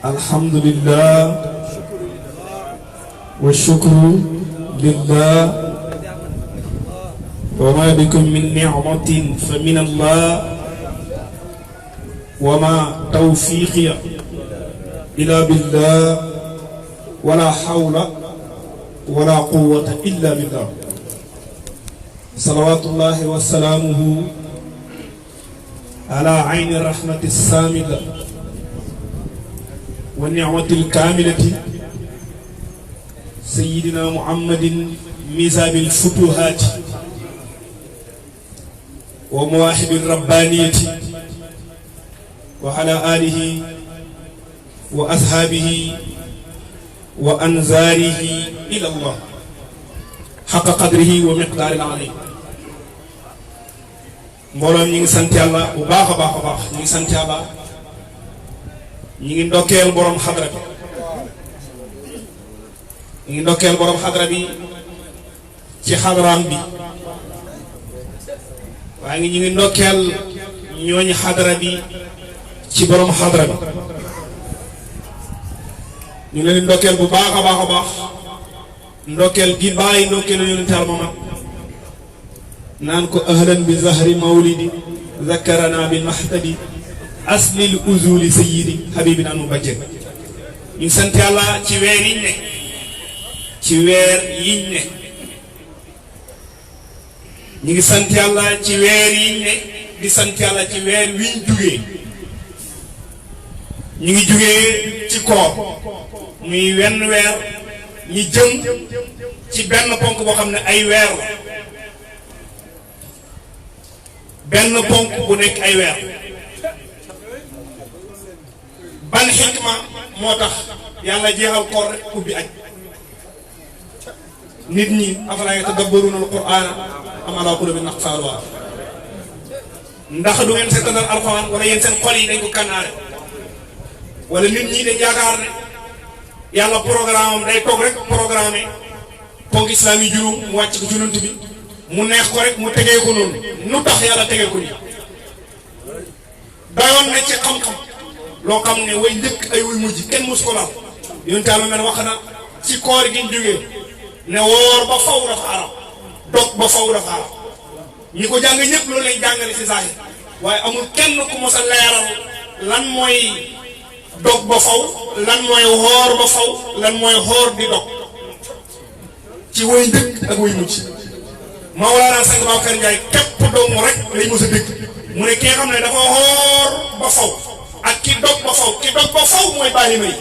alhamdulillah wa shukru lillah wa ma bikum min ni'matin fa min Allah wa ma tawfiqi illa billah wala hawla wala quwwata illa billah salawatullahi wa salamuhu ala ayni rahmati samida والنعمة الكاملة سيدنا محمد ميزاب الفتوحات ومواهب الربانية وعلى آله وأصحابه وأنزاره إلى الله حق قدره ومقدار العظيم mbooloo ñi ngi sant Yàlla bu baax a baax a baax ñi ngi sant Yàlla ñi ngi ndokkeel borom xadra bi ñi ngi ndokkeel borom xadra bi ci xadraam bi waaye ñi ngi ndokkeel ñooñu xadra bi ci borom xadra bi ñu leen di ndokkeel bu baax a baax a baax ndokkeel gi bàyyi ndokkeel yonent Yàlla Muhammad naan ko ahlan bi zahri mawlidi zakarana bil mahtadi aslil uzuli sayyidi habibina mubajjal ñu sant Yàlla ci weer yiñ ne ci weer yiñ ne ñu ngi sant Yàlla ci weer yiñ ne di sant Yàlla ci weer wiñ jugee ñu ngi jugee ci koor muy wenn weer ñi jëm ci benn ponk boo xam ne ay weer la benn ponk bu nekk ay weer ban xikma moo tax yàlla jeexal koor rek ubbi aj nit ñi afalaa yatadabbaruuna al-qur'aana am alaa quluubin aqfaaluhaa ndax du ngeen seetantal alxuraan wala yéen seen xol yi dañ ko kànnaare wala nit ñi dañ yaakaar ne yàlla programme am day toog rek programme ponk islam yi juróom mu wàcc ko junant bi mu neex ko rek mu tegee ko noonu nu tax yàlla tegee ko nii dayoon na ci xam-xam loo xam ne way njëkk ay way mujj kenn mosu ko laal yonent Yàlla mel wax na ci koor gi ñu jógee ne woor ba faw dafa arab dog ba faw dafa arab ñi ko jàng ñëpp loolu lañ jàngale ci saahir waaye amul kenn ku mos a leeral lan mooy dog ba faw lan mooy woor ba faw lan mooy woor di dog ci way njëkk ak way mujj Mawlana Sang Babacar Ndiaye képp doomu rek lañ mos a dégg mu ne ki nga xam ne dafa woor ba faw ak ki dog ba faw mooy bàyyi may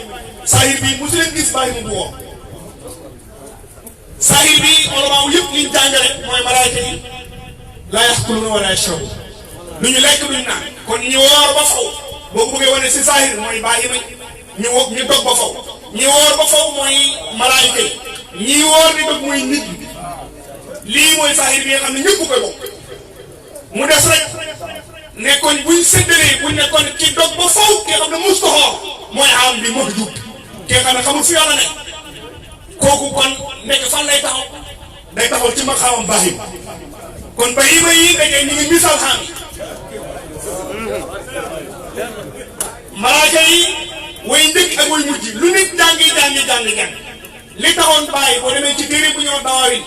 saahir bi mosu leen gis bàyyi mu bu woor saahir bi olamaa yëpp liñ jàngale mooy malaayka yi laa yaxkuluuna wa laa yashrabuun lu ñu lekk duñ naan kon ñi woor ba faw boo ko bëggee wane si saahir mooy bàyyi may ñu dog ba faw ñi woor ba faw mooy malaayka yi ñi woor di dog mooy nit ñi lii mooy saahir bi nga xam ne ñëpp koy bokk mu des rek nekkoon buñ séddalee buñ nekkoon ki dog ba faw ki nga xam ne mos ko xoor mooy am bi moo jub ki nga xam ne xamul fi yàlla ne kooku kon nekk fan lay taxaw day taxaw ci maqaamam bahim kon bahima yi dajee ñu ngi misaal xam malaaka yi way njëkk ak way mujj lu nit jàngi li taxoon bàyyi boo demee ci téere bu ñoo dawaawin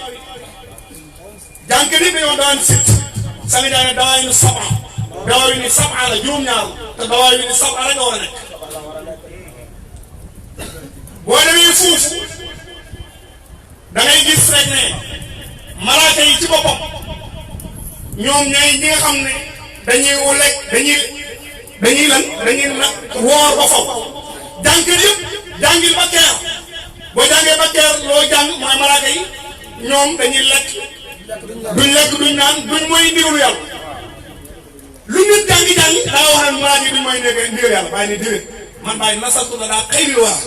jànk ni dañoo dawaan sit sangi daane dawaawin sab'a la juróom-ñaar te dawaawin sab'a rek a war a nekk boo demee foofu da ngay gis rek ne malaaka yi ci boppam ñoom ñooy ñi nga xam ne dañuy woor ba faw jànk yëpp jàngil ba keer boo jàngee ba keer loo jàng mooy malaaka yi ñoom dañuy lekk duñ naan duñ mooy ndigalu yàlla lu nit jàngi daa wax ne malaaka yi duñ mooy ndigalu yàlla bàyyi ne déwén man bàyyi nasartu la daa xëy li waa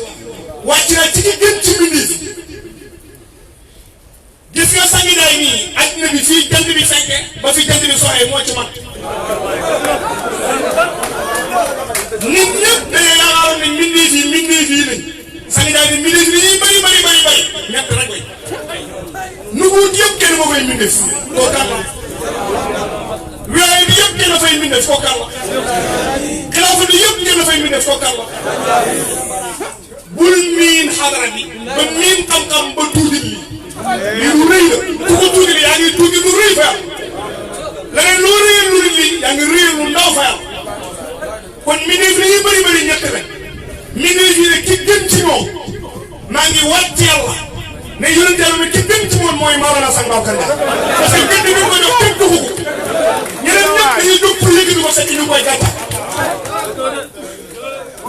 wàcc na ci ki gën ci mbindi gis nga sangi daay nii àddina bi fii jant bi fenke ba fi jant bi soxee moo ci man nit ñëpp dañoo yaakaaroon ne mbindee fii lañ sangi daay ni mbindee fii yi bari ñett rek lañ nuguut yëpp kenn moo fay mbindee koo kan la wilaaya bi yëpp kenn fay mbindee koo kan la xilaafa bi yëpp kenn fay mbindee koo kan la bul miin xadara bi ba miin xam-xam ba tuuti lii lu rëy la ku ko tuuti yaa ngi tuuti lu rëy fa yàlla leneen loo rëyal lu lii yaa ngi rëyal lu ndaw fa yàlla kon mbindeef yi ñuy bëri ñett rek mbindeef yi ne ki gën ci moom maa ngi waat ci yàlla ne yonent yàlla ne ki gën ci moom mooy Maolana Sang Babacar Ndiaye parce que gën bi ko jox kenn duxu ko ñeneen ñëpp dañuy jóg pour yëkkati ko fekk ñu koy gàttal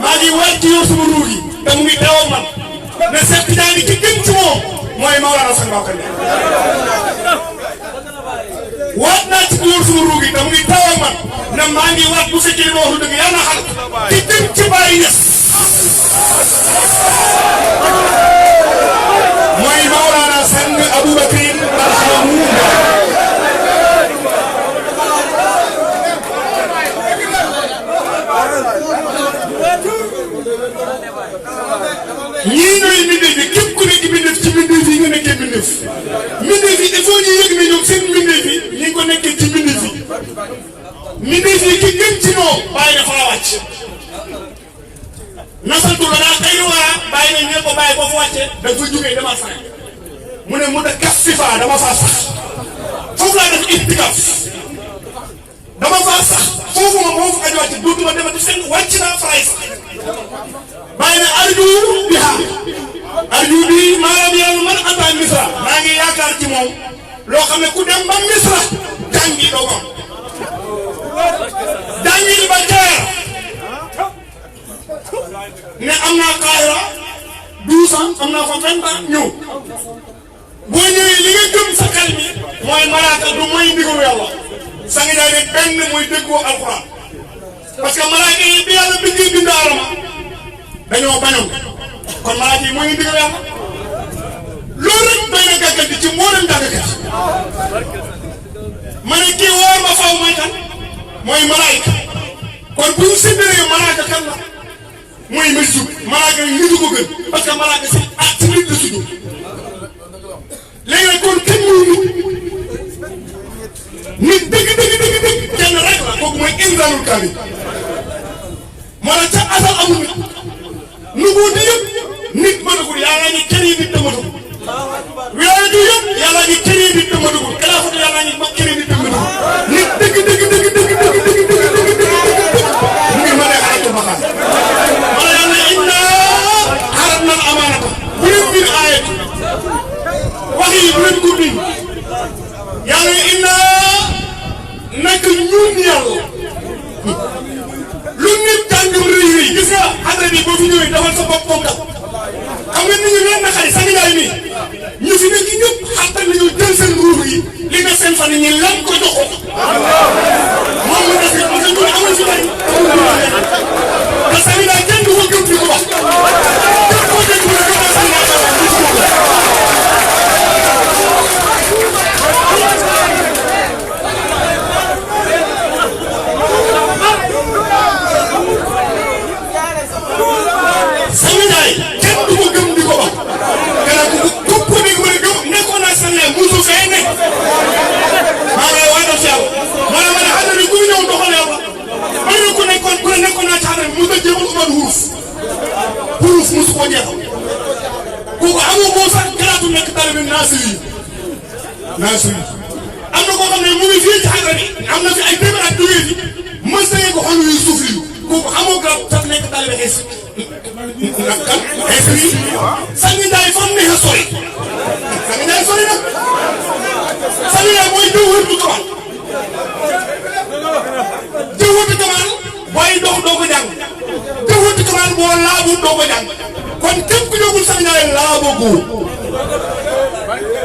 maa ngi waat ci yor sama ruur yi te mu ngi teewoo man ne Seex Tijaan ki gën ci moom mooy Maolana Sang Babacar Ndiaye waat naa ci yor sama ruur yi te mu ngi teewoo man ne maa ngi waat bu fekkee li ma wax lu dëgg yàlla na xal ki gën ci Baay Ñas mooy Maolana Sang Aboubacar Barhamou ñii ñooy mbindeef yi képp ku nekk mbindeef ci mbindeef yi nga nekkee mbindeef mbindeef yi il faut ñu yëg ne ñoom seen mbindeef yi ñi ngi ko nekkee ci mbindeef yi mbindeef yi ki gën ci ñoom bàyyi dafa la wàcc nasantu la daa xëy na waa bàyyi nañ ne ko bàyyi boo fa wàccee da nga fa jógee dama sax mu ne mu ne kas si faa dama faa sax foofu laa def itikaaf dama faa sax foofu ma moo fa aju wàcc dootuma demati fenn wàcc naa faray sax bàyyi na arju bi maanaam yàlla man antaan misra maa ngi yaakaar ci moom loo xam ne ku dem ba misra jàngi doo ko jàngi di ba jeer ne am naa Kaayra 12 ans am naa fa 20 ans ñëw boo ñëwee li nga gëm sa xel mi mooy malaaka du mooy ndigalu yàlla sa ngi daal ne benn mooy déggoo alxuraan parce que malaaka yi bi yàlla bindee bind Aadama dañoo bañoon kon malaaka yi mooy ndigal yàlla loolu rek doy na gàgganti ci mboolem jàngkat ma ne kii woor ba faw mooy kan mooy malaayka kon bu ñu séddalee malaaka kan la mooy majjub malaaka yi nitu ko gën parce que malaaka si ci nit la sujud léegi nag kon kenn mënu nit dëgg kenn rek la kooku mooy insaanul kaamil moo tax ca asal amul nit nu ko di yëpp nit mënagul yàlla ngi kër yi nit dëmatugul wilaaya bi yëpp yàlla ngi kër yi nit dëmatugul xilaafatu yàlla ngi kër yi nit dëmatugul nit dëgg mu ngi mën a xaaj ba xam wala yàlla inna aradna al amaanata bu leen biir aayat wax yi bu leen ko bind yàlla inna nag ñun yàlla lu nit jàngam rëy gis nga adra bi boo fi ñëwee defal sa bopp comme xam nga nit ñi leen na xari Sang Ndiaye mi ñu fi nekk ñëpp xattan nañu jël seen ruux yi li nga seen fan ñi lan ko jox ko moom mu def parce que ñun amul fi bari te Sang Ndiaye kenn du ko gëm di ko wax kenn ko dégg mu ne ko Sang Ndiaye Sang Ndiaye kenn du ko gëm di ko wax gannaaw ko dégg ma ne gëm nekkoon naa Sang Ndiaye benn naasiri am na koo xam ne mu ngi fii ci xadra bi am na fi ay téeméer ak jógee fi mës nañu ko xool yu suuf yi kooku xamoo garab sax nekk taalibe xees nag kan xees yi Sangi Njaay fan neex a sori Sangi Njaay sori nag Sangi Njaay mooy jëwërtu kamal booy dox doo ko jàng jëwërtu kamal boo laabu doo ko jàng kon képp ku ñëwul Sangi Njaay laaboo ko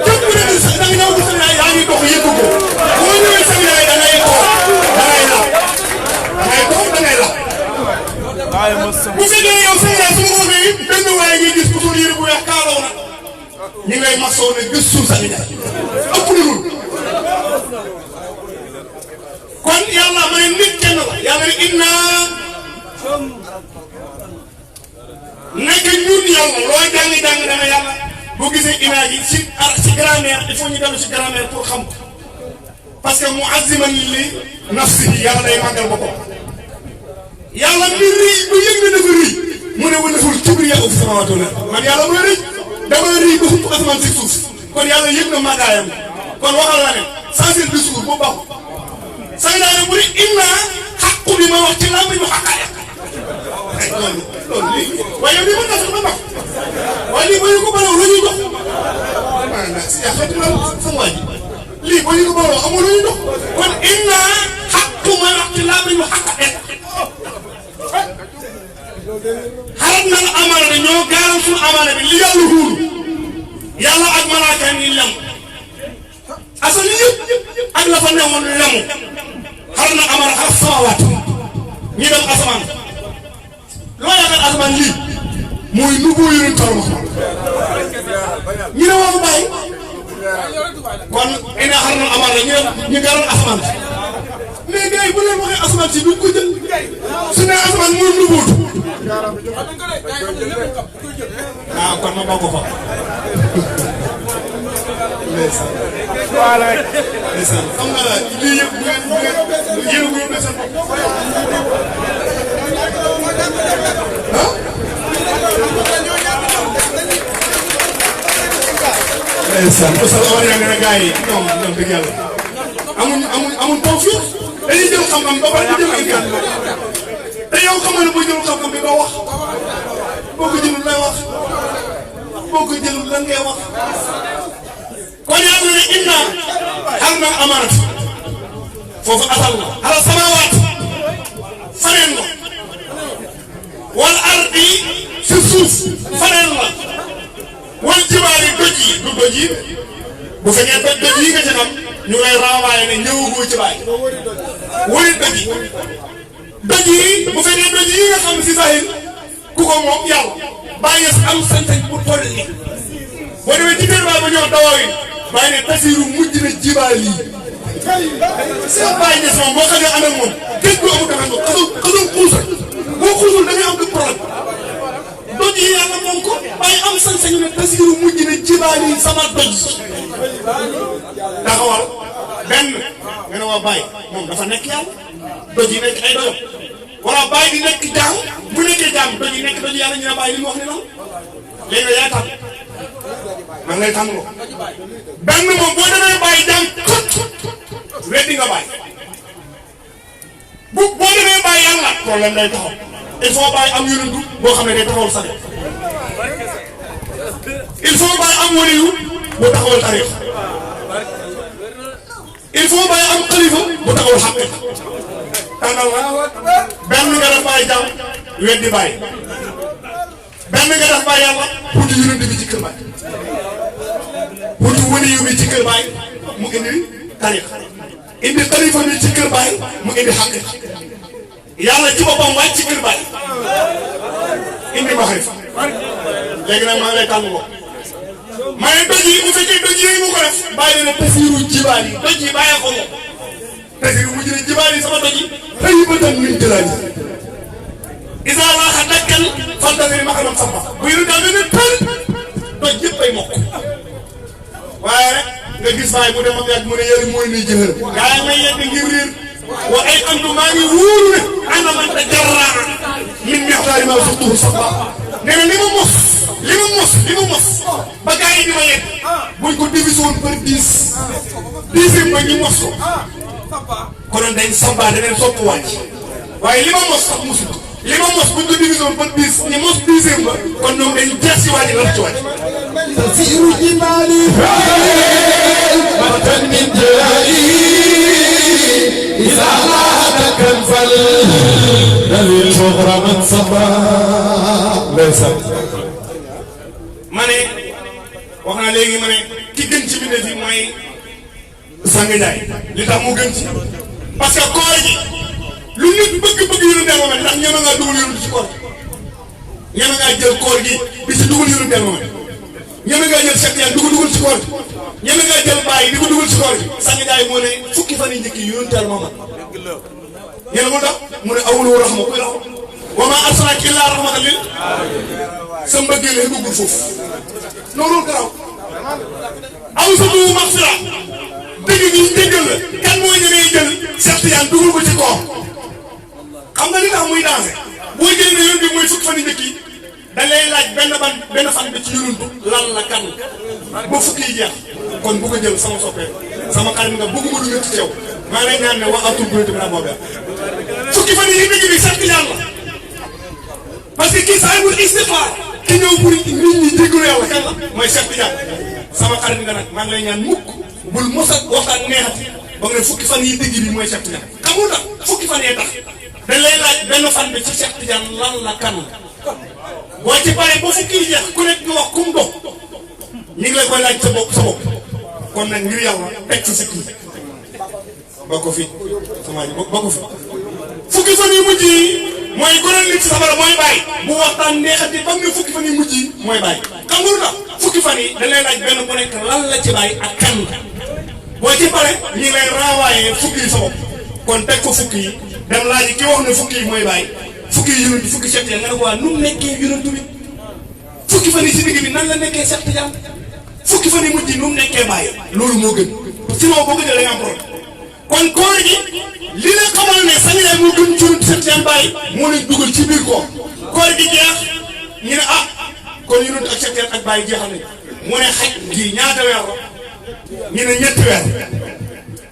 képp ku ñëwul Sangi Njaay yaa ngi dox yëg ko boo ñëwee Sangi Njaay da ngay dox da ngay laab bu fekkee yow Sangi Njaay su ma ko waxee benn waaye ngay gis ku sol yére bu weex kaalaw na ñu ngi lay masoo ne gëstu Sangi Njaay ëpp na loolu kon yàlla ma ne nit kenn la yàlla ne inna nekk ñun yàlla looy jàng dana yàlla boo gisee image yi ci grammaire il faut ñu dellu ci grammaire pour xam ko parce que mu aziman li nafsihi yàlla day màggal boppam yàlla mi rëy ba yëg na dafa rëy mu ne wala ful kibriya fi samaawaati wal ard man yàlla mooy rëy dama rëy ba xëpp asamaan si suuf kon yàlla yëg na màggaayam kon waxal la ne sans discours boo baaxul Sangi Njaay bu ne inna xaqu bi ma wax ci làmb ñu xaqaaya loolu lii waaye yow lii mën naa sax ba baax waaye lii ba ñu ko baloo lu ñuy dox yaa xeeti na sama waa ji lii ba ñu ko baloo amul lu ñuy dox kon inna xaqu ma wax ci làmb ñu xaqaaya xarat na la amaana ne ñoo gaaral suñu amaana bi li yàlla huulu yàlla ak malaaka ni lem asal yëpp ak la fa newoon lemu xar na amara xar samawaat ñi dem asamaan loo yaakaar asamaan lii mooy nu boo yëngu taw ma ñu ne waa bàyyi kon ina xar na amara ñu garoon asamaan mais gars yi bu leen waxee asamaan si duñ ko jël su ne asamaan mooy nu bootu kon ma bokk fa voilà xam nga lii yëpp bu ngeen yéen a ko yóbbee seen bopp ah. ndeysaan Oustaz Omar yaa ngi ne gars yi ñoom dëgg yàlla amuñ taw fii dañuy jël xam-xam ba pare di jël ay gan te yow xam nga ne boo jëlul xam-xam bi doo wax boo ko jëlul lay wax boo ko jëlul lan ngay wax. kon yàlla ne inna xar na amaanat foofu asal la ala samawaat faneen la wal ardi si suuf faneen la wal jibaali doj yi du doj yi bu fekkee doj yi nga ci xam ñu lay renvoyé ne ñëwagoo ci baay wali doj yi bu fekkee doj yi nga xam si sahil ku ko moom yàlla bàyyi am sañ-sañ bu toll ni boo demee ci biir baay ba ñëw dawoo yi bàyyi ne tasiru mujj na jibaal yi seen bàyyi ñes moom boo xamee ànd ak moom géej gu amul dafa xasul xuusa boo xuusul da ngay am du problème doj yi yàlla moom ko bàyyi am sañ-sañu ne tasiru mujj na jibaal yi sama doj taxawal benn nga ne waa bàyyi moom dafa nekk yàlla doj yi nekk ay doyam wala bàyyi di nekk jaam bu nekkee jaam doj yi nekk doj yàlla ñu ne bàyyi li mu wax ni noonu léegi nag yaay tànn man lay tànn loo benn moom boo demee bàyyi jaam weddi nga bàyyi boo demee bàyyi yàlla problème day taxaw il faut bàyyi am yonentu boo xam ne day taxawal sa il faut bàyyi am waliyu bu taxawal tarix il faut bàyyi am xalifa bu taxawal xaqi tànnal nga benn nga def bàyyi jaam weddi bàyyi benn nga def bàyyi yàlla pour di yonent bi ci kër bàyyi pour di waliyu bi ci kër bàyyi mu indi tarix indi xalifa bi ci kër bàyyi mu indi xaqi yàlla ci boppam wàcc ci kër bàyyi indi maxarifa léegi nag maa ngi lay tànn ko ma ne doj yi bu fekkee doj yi mu ko def bàyyi na tasiru jibaal yi doj yi bàyyi ko moom tasiru mujj na jibaal yi sama doj yi xëy ba tam min jëlaat yi isa laaxa dakkan fantasiri maxaram samba bu yëru daal ne tël doj yëpp ay mokk waaye rek nga gis bàyyi mu dem ak yàgg mu ne yëri mooy nuy jëxër gaa yi may yegg ngir réer wa ay andu maa ngi wóoru ne ana man ta jarraa min mextaari maa suxtuhu samba nee na li ma mos ba gars yi di ma yegg buñ ko divisé woon par 10 dixième ba ñu mos ko konoon dañ samba da leen sopp wàcc waaye li ma mos sax mosul li ma mos buñ ko divisé woon par 10 ñu mos dixième ba kon ñoom dañu jeex si wàcc la ci wàcc تسير جمالي متن من جلالي إذا لا تكنفل دليل مغرم صبا ليس ma ne wax naa léegi ma ne ki gën ci bindee fi mooy Sang Njaay li tax mu gën ci parce que koor gi lu nit bëgg-bëgg yu ñu delloo ma ndax ñeme ngaa dugal yu ci koor gi ñeme ngaa jël koor gi di ci dugal yu ñu delloo ma ñeme ngaa jël Cheikh Tidiane dugal ci koor gi ñeme ngaa jël bàyyi di ko dugal ci koor gi Sang Njaay moo ne fukki fan yi njëkk yi yu ñu teel ma ñene moo tax mu ne awlu rahma kuy raxma wa maa arsalnaaka illaa rahmatan lil sa mbëggeel la bëggul foofu loolu garaaw aw sa bu maxfira dëgg gi dëggal la kan mooy ñemee jël Cheikh Tidiane dugal ko ci koor xam nga li tax muy dansé boo jëlee ne yoon bi mooy fukki fan yi njëkk yi da lay laaj benn fan bi ci yonantu lan la kan ba fukki yi jeex kon bu ko jël sama soppee sama xarit nga bëgguma du ci yow maa ngi lay ñaan ne wax atul bu tamit boobee fukki fan yi njëkk bi Cheikh Tidiane la parce que kii saa yëngu istifaar ki ñëw pour nit ñi déglu yàlla kan la mooy Cheikh Tidiane sama xarit nga nag maa ngi lay ñaan mukk bul mos a waxtaan neexati ba nga ne fukki fan yi dégg bi mooy Cheikh Tidiane xamul tax fukki fan yee tax dañ lay laaj benn fan bi ci Cheikh Tidiane lan la kan la boo ci paree ba fukki yi jeex ku nekk nga wax kum dox ñu ngi lay koy laaj sa bopp kon nag ngir yàlla teg ci sikki ba ko fi sama ji ba ko fi fukki fan yu mujj yi mooy gënoon nit ci safara mooy bàyyi bu waxtaan neexati ba nga fukki fan yu mujj yi mooy bàyyi xam nga lu tax fukki fan yi dañ lay laaj benn ku nekk lan la ci bàyyi ak kan boo ci pare ñu ngi lay renvoyer fukki yi sa bopp kon teg ko fukki yi dem laaj ki wax ne fukki yi mooy bàyyi fukki yi yonent fukki Cheikh Tidiane nga ne ko waa nu mu nekkee yonent bi fukki fan yi si digg bi nan la nekkee Cheikh Tidiane fukki fan yi mujj yi nu mu nekkee bàyyi loolu moo gën sinon boo ko jëlee nga am problème kon koor gi li la xamal ne Sang Njaay moo gën ci Cheikh Tidiane bàyyi moo leen dugal ci biir koor gi jeex ñu ne ah kon yonent ak Cheikh Tidiane ak bàyyi jeexal nañu mu ne xaj gi ñaata weer la ñu ne ñetti weer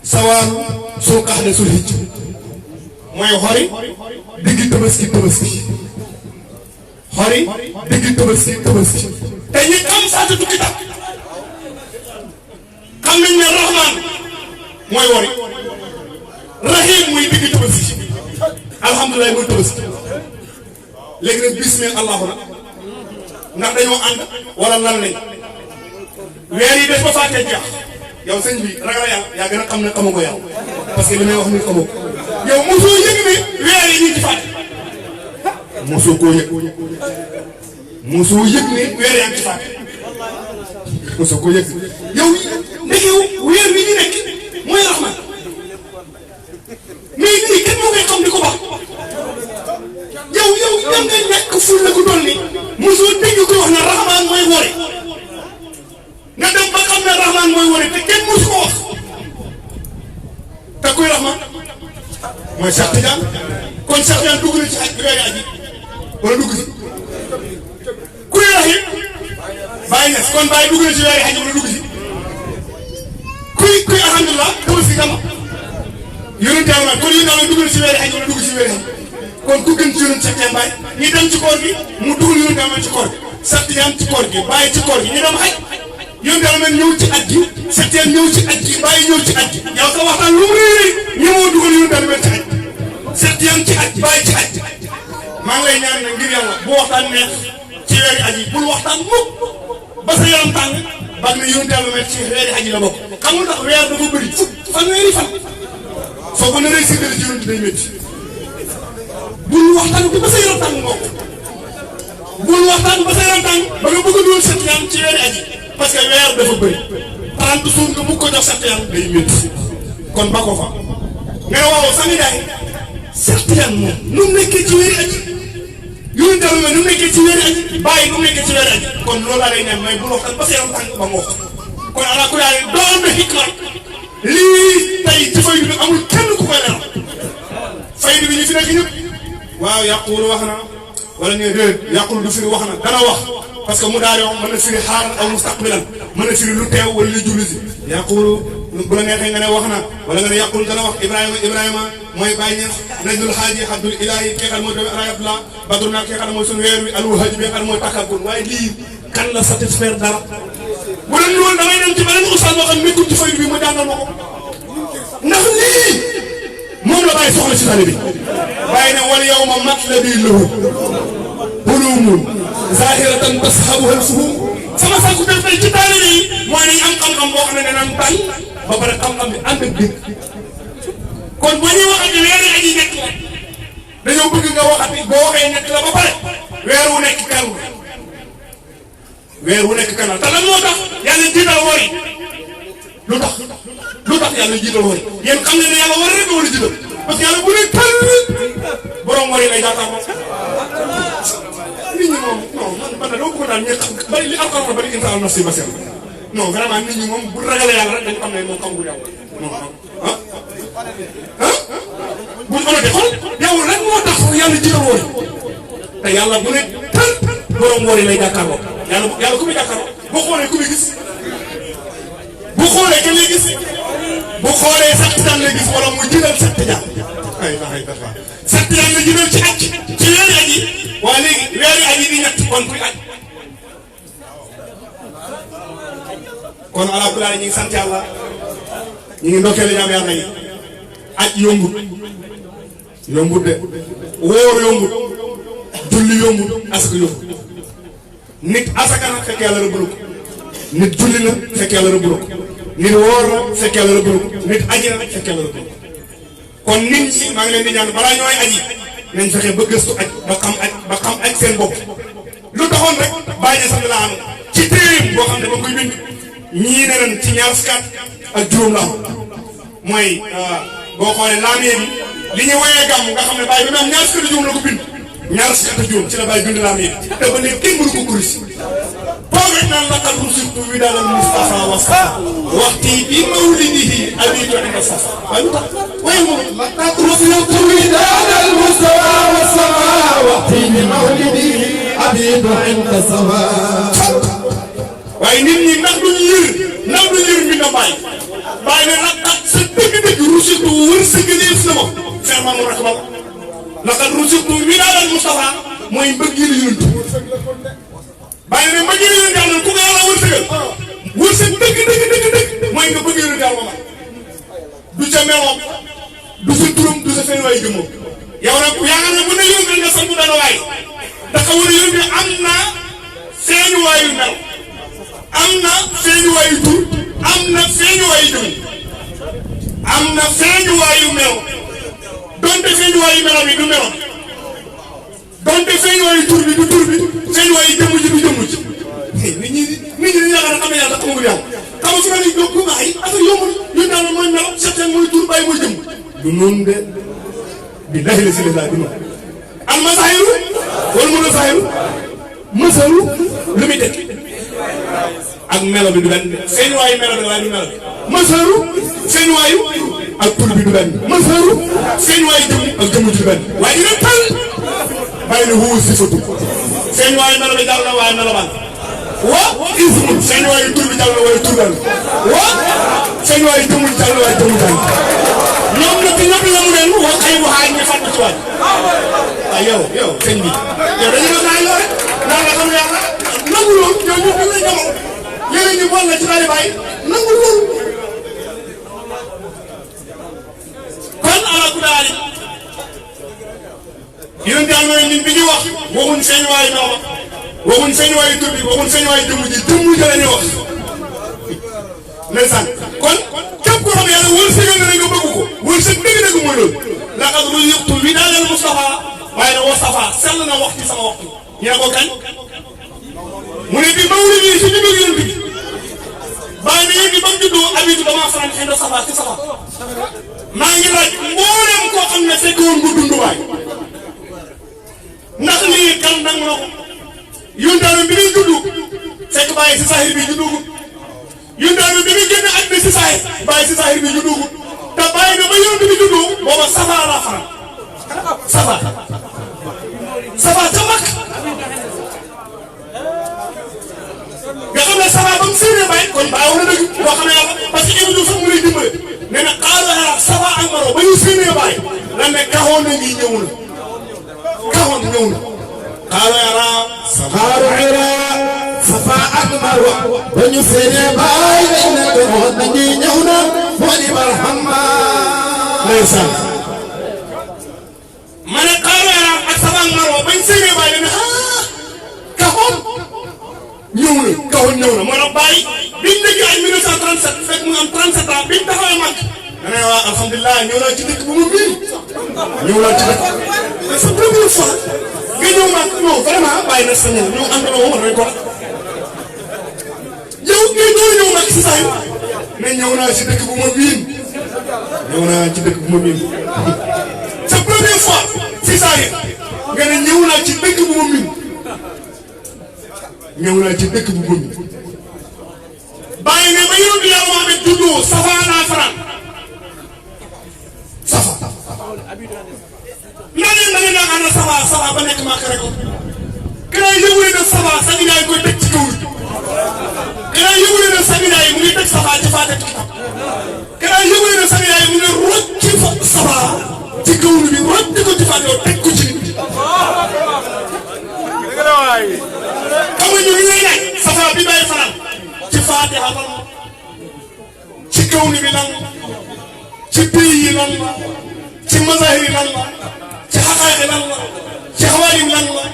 sawaaru soo kaxle sul hijj mooy xori diggi tabaski xori diggi tabaski te ñi xam saata tukki tak xam nañ ne rahman mooy wori rahim muy diggi tabaski alhamdulilah mooy tabaski léegi nag bismillah allahu nag ndax dañoo ànd wala lan lañ weer yi des ba fàttee jeex yow sëñ bi ragal yàlla yaa gën a xam ne xamu ko yow parce que li may wax ni xamu ko yow mosoo yëg ne weer yi ñu ci fàtte mosoo koo yëg mosoo yëg ne weer yaa ngi ci fàtte mosoo koo yëg yow ndeke weer wi ñu nekk mooy rahman mais lii kenn moo koy xam di ko baax yow ñam ngay nekk ful la ko doon ni mosoo dégg ko wax ne rahman mooy wore nga dem ba xam ne rahman mooy wore te kenn mosu ko wax te kuy rahman mooy Cheikh Tidiane kon Cheikh Tidiane dugg na ci aj bi weeri aji wala dugg si kuy rahim bàyyi nes kon bàyyi dugg na ci weeri aji wala dugg si kuy alhamdulilah tabaski kama yonent yàlla kon yéen daal dugg na ci weeri aji wala dugg si weeri aji kon ku gën ci yonent Cheikh Tidiane bàyyi ñi dem ci koor gi mu dugal yonent yàlla ci koor gi Cheikh Tidiane ci koor gi bàyyi ci koor gi ñu dem xaj yonent yàlla ñëw ci aj gi Cheikh Tidiane ñëw ci aj gi bàyyi ñëw ci aj gi yow sa waxtaan lu mu réeré ñëwoo dugal yonent yàlla ci aj Cheikh Tidiane ci aj bàyyi ci aj maa ngi lay ñaan ne ngir yàlla bu waxtaan neex ci weeri aj yi bul waxtaan mukk ba sa yaram tàng bag na yonent yàlla ci weeri aj yi la bokk xam nga tax weer dafa bëri fanweeri fan soo ko naree séddale ci yonent day métti bul waxtaan ba sa yaram tàng mbokk bul waxtaan ba sa yaram tàng ba nga bëgg a dugal Cheikh Tidiane ci weeri aj yi parce que weer dafa bëri 30 jours nga bëgg ko jox Cheikh Tidiane day métti kon ba ko fa mais waaw Sang Njaay Cheikh Tidiane moom nu mu nekkee ci weeri aji yooyu daal nu mu nekkee ci weeri aji bàyyi nu mu nekkee ci weeri aji kon loolu laa lay ñaan mooy bul waxtaan ba sa yaram tàng ba ngoog kon ala ku yaay doon na hikma lii tey ci faydu bi amul kenn ku koy leeral faydu bi ñu fi nekk ñëpp waaw yaqulu wax na wala ne déet yàqul du firi wax na dana wax parce que mu daal yoo mën na firi xaaral aw mustaqbilan mën na firi lu teew wala lu julli si yàqul bu la neexee nga ne wax na wala nga ne yàqul dana wax Ibrahima mooy bàyyi ñeent najdul xaaji xabdul ilaahi keexal mooy doomi alhamdulilah badru naa keexal mooy suñu weer wi alwahaji bi xam mooy takkakun waaye lii kan la satisfaire dara bu leen loolu damay dem ci beneen ustaas boo xam ne nekkul ci faydu bi ma jàngal ma ko ndax lii moom la bàyyi soxla si tali bi bàyyi ne wal yawma matlabi lahu bulumun zahiratan tashabuha al-fuhum sama sàkku def tey ci taalibe yi mooy nañ am xam-xam boo xam ne danañ tànn ba pare xam-xam bi ànd ak dégg kon boo ñuy waxati weeri aji nekk la dañoo bëgg nga waxati boo waxee nekk la ba pare weer wu nekk kan weer wu nekk kanal te lan moo tax yàlla jiital woor yi lu tax yàlla jiital woor yi yéen xam ne yàlla war rek war a jiital parce que yàlla bu ne tëll borom woor yi lay jàkkaarloo nit ñi moom non man de doo ko daal ñu xam bari li alxuraan bari insa nafsi basir non vraiment nit ñi moom bu ragalee yàlla rek dañ xam ne moom xamul yàlla non bu ñu mënatee xool yow rek moo tax yàlla jiital woor yi te yàlla bu ne tëll borom woor yi lay jàkkaarloo yàlla ku muy jàkkaarloo boo xoolee ku muy gis bu xoolee kenn lay gis bu xoolee sax daan lay gis wala mu jiital sax jaan sax jaan la jiital ci aj ci weeri aj yi waaye léegi weeri aj yi di ñett kon kuy aj kon alhamdulilah ñu ngi sant yàlla ñu ngi ndokkeel jaam yàlla yi aj yombut de wóor yombut julli yombut asaka yombut nit asaka na fekk yàlla rëbb ko nit julli na fekk yàlla rëbb ko nit woor na fekk yàlla rëbb ko nit aji na fekk yàlla rëbb ko kon nit ñi maa ngi leen di ñaan balaa ñooy aji nañ fexe ba gëstu aj ba xam aj seen bopp lu taxoon rek bàyyi sax la am ci téeréem boo xam ne ba koy bind ñii ne ren ci ñaar fukki at ak juróom la am mooy boo xoolee laamee bi li ñu woyee gàmm nga xam ne bàyyi bi mu am ñaar fukki at juróom la ko bind ñaar fukki at ak juróom ci la bàyyi bind laamee bi te ba léegi kenn mënu ko kuris toog rek naan laqad rusiltu widaal al Mustafa wasafa waxti bi mawlidihi abitu inda safa waaye lu tax waaye moom laqad rusiltu widaal al Mustafa wasafa waxti bi mawlidihi abitu inda safa waaye nit ñi ndax duñu yër mi na bàyyi ne laqad sa dëgg-dëgg rusiltu wërsëgaleef na ma ferma mu rak ba laqad rusiltu widaal al Mustafa mooy mbëggeelu yonent bàyyi ne mbëggeelu yonent yàlla ku ko yàlla wërsëg dëgg mooy nga bëgg yonent yàlla ma du ca meloom du sa turam du sa fenn waay gëmoo yow nag yaakaar ne bu ne yonent nga sant dana waay dafa war a yonent am na feeñu waayu mel am na feeñu waayu tur am na feeñu waayu jëm am na feeñu waayu mel donte feeñu waayu meloom yi du meloom donte feeñu waayu tur bi du tur bi feeñu waayu jëmm ji du jëmm ji nit ñi dañuy yaakaar ne xam ne yàlla xamagul yàlla xam nga su ma nee jóg lu baax yi affaire yombul ñun daal mooy melo certain mooy tur bàyyi mooy jëmm du noonu de billahi la si la du noonu al masahiru wala mën a sahiru masalu lu muy tekki ak melo bi du benn feeñu waayu melo bi waaye du melo bi masalu feeñu waayu ak tur bi du benn masalu feeñu waayu jëmm ak jëmm ji du benn waaye dina tal bàyyi na huwa sifatu feeñu waayu melo bi jàll na waaye melo ban wa ismu feeñu waayu tur bi jàll na waaye tur ban wa feeñu waayu jëmm ji jàll na waaye jëmm jàll ñoom nag ñëpp la mu leen wax ay waxaay ñu fàtte ci waay waaw yow sëñ bi yow dañu la naay loo rek naa nga xam yàlla nangu loolu yow ñu lay jamono léegi ñu bool la ci daal bàyyi nangu loolu kon ala ku daal yéen daal mooy nit bi ñu wax waxuñ feeñ waayu nooma waxuñ feeñ waayu tur bi waxuñ feeñ waayu jëmm ji la ñuy wax ndeysaan kon képp koo xam ne yàlla wërsëgal na nga bëgg ko wërsëg dëgg-dëgg mooy loolu laqad ruziqtu widaal al Mustafa waaye nag wasafa sell na waxtu sama waxtu ñu ne ko kañ mu ne bi mawlidi yi su ñu bëgg yonent bi bàyyi na yéen ba mu juddoo abitu damaa faral di indi safa ci safa maa ngi laaj mboolem koo xam ne fekk woon nga dund waay ndax lii kan nangu na ko yonent bi muy juddu fekk bàyyi si sahir bi juddugut yonent bi muy génn àddina si sahir bàyyi si sahir bi juddugut te bàyyi na ba yonent bi juddu booba safa laa faral safa ca mag mu séenee bàyyi kon bàyyi wax na dëgg boo xam ne yàlla parce que Ibou Diouf sax mu lay dimbale nee na xaaral xalaat Safa ak Marwa ba ñu séenee bàyyi lan ne kaxoon na ngi ñëw na kaxoon ñëw na xaaral Safa ak Marwa ba ñu séenee bàyyi lañ ne kaxoon na ngi ñëw na moo di barhama ndeysaan ma ne xaaral ak Safa ak Marwa bañ séenee bàyyi ne kaxoon ñëw na kaxoon ñëw na moo tax bàyyi biñ dëgg ay 1937 fekk mu am 37 ans biñ taxawee mag da ngay wax alhamdulilah ñëw naa ci dëkk bu mu miin ñëw naa ci dëkk c'est sa première fois nga ñëw mag non vraiment bàyyi na sa ñëw ñëw ànd na woon rek ko yow ngay ñëw mag si saa yi ne ñëw naa ci dëkk bu ma miin ñëw naa ci dëkk bu ma miin sa première fois si saa yi nga ne ñëw naa ci dëkk bu ma miin ñëw naa ci dëkk bu ma miin bàyyi ne ba yóbbu yàlla Muhammad juddoo Safa naa faral Safa naa leen da ngeen a ànd Safa ba nekk maa rek keneen yëngu na Safa sang yaay koy teg ci kaw keneen yëngu na sang yaay mu ngi teg Safa ci Faatiha kitab keneen yëngu na sang yaay mu ngi rocc ci Safa ci kaw bi rocc ko ci Faatiha teg ko ci nit xam nga ñu ngi lay laaj Safa bi bàyyi faral ci Faatiha lan ci kaw bi lan ci pays yi lan la ci mazahir yi lan la ci xaqaay lan la ci xawaalim lan la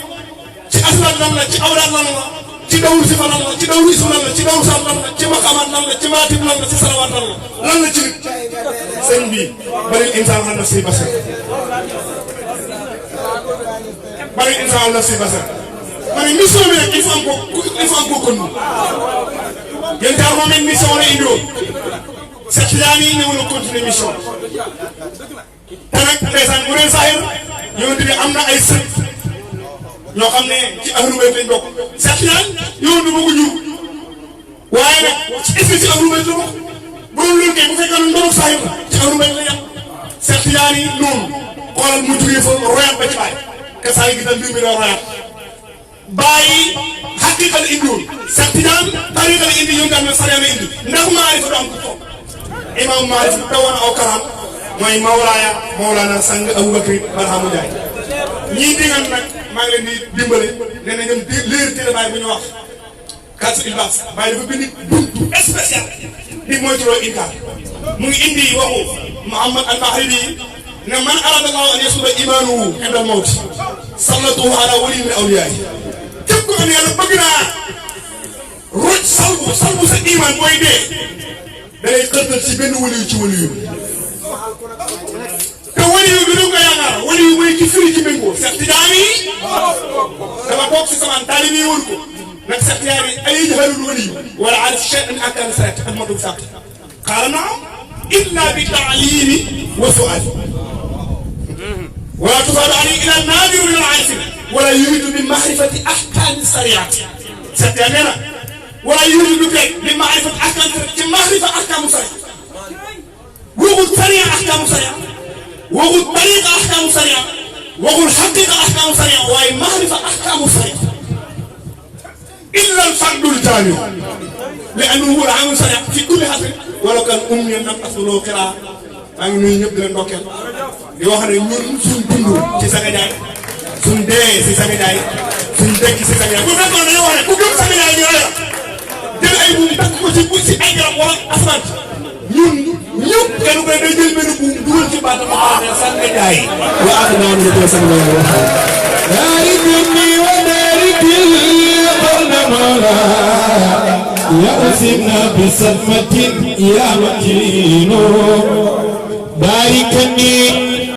ci asnaad lan la ci awraat lan la ci dawru sifa lan la ci dawru ism lan la ci dawru saat lan la ci maqamaat lan la ci maatib lan la ci salawaat lan la lan la ci nit sëñ bi balil insaan an nafsi basar balil insaan an nafsi basar ma ne mission bi nag il faut am ko kon yéen daal moom it mission la indi woon Cheikh Tidiane yi ñëw na continuer mission te nag ndeysaan bu dee Sahir yonent bi am na ay sët ñoo xam ne ci ahlu bayt lañ bokk Cheikh Tidiane yonent bi bëgg ñu waaye nag est-ce que ci ahlu bayt la bokk bu doon loolu kay bu fekkee ne ndono Sahir la ci ahlu bayt la yem Cheikh Tidiane yi noonu xoolal mu jugee fa royaat ba ci bàyyi que saa yi gisal mbir mi doon royaat bàyyi xaqiqa la indiwoon Cheikh Tidiane tariqa la indi yonent bi sariya la indi ndax maarifa du am ko toog imam Maalif dawoon aw karam mooy Mawlaana sang Aboubacry Barhamu Ndiaye ñii digal nag maa ngi leen di dimbale nee na ñoom léer téere Baye bu ñu wax Kaasu Ilbaas Baye dafa bind buntu spécial di moytuloo inkaar mu ngi indi waxu Muhammad al-Mahribi ne man arada Allahu an yasuda imaanuhu inda al-mawti sallatuhu ala waliyin min awliyaay képp ko xam ne yàlla bëgg naa roj salbu sa imaan mooy dee da lay xërtal ci benn waliyu ci waliyu te waliyu bi du ko yaakaar waliyu mooy ki firi ci méngoo Cheikh Tidiane yi dafa toog si samaan taalib yi wër ko nag Cheikh Tidiane yi ay jahalul waliyu wala arif shay'an akana sarat ak matu sàq qaala naam illa bi taalimi wa su'al wala tufaadu ali ila naadiru min al-arifin wala yuridu bi mahrifati ahkami sariati Cheikh Tidiane nee na wala yuridu bi mahrifati ahkami ci mahrifa ahkamu sariat waxul sariya ahkamu sariat waxul tariqa ahkamu sariat waxul xaqiqa ahkamu sariat waaye mahrifa ahkamu sariat illa al-fardu al-jaami li annahu huwa al-aam sariat fi kulli hasrin wala kan ummiyan am aslu qiraa maa ngi nuyu ñëpp di leen ndokkeel di wax ne ñun suñ dund ci Sanga Ndiaye suñ dee si Sanga Ndiaye suñ dekk si Sanga Ndiaye bu fekkoon dañoo wax ne ku gëm Sanga Ndiaye ñu la jël ay buum takk ko ci ay garab wala asfalt ñun ñëpp kenn ku ne day jël benn buum dugal ci baatam ba pare ne Sanga Ndiaye wa ak naa ñu ko Sanga Ndiaye wax daari kunni wa daari kil qawna mala ya usibna bi sadmatin ya matino daari kunni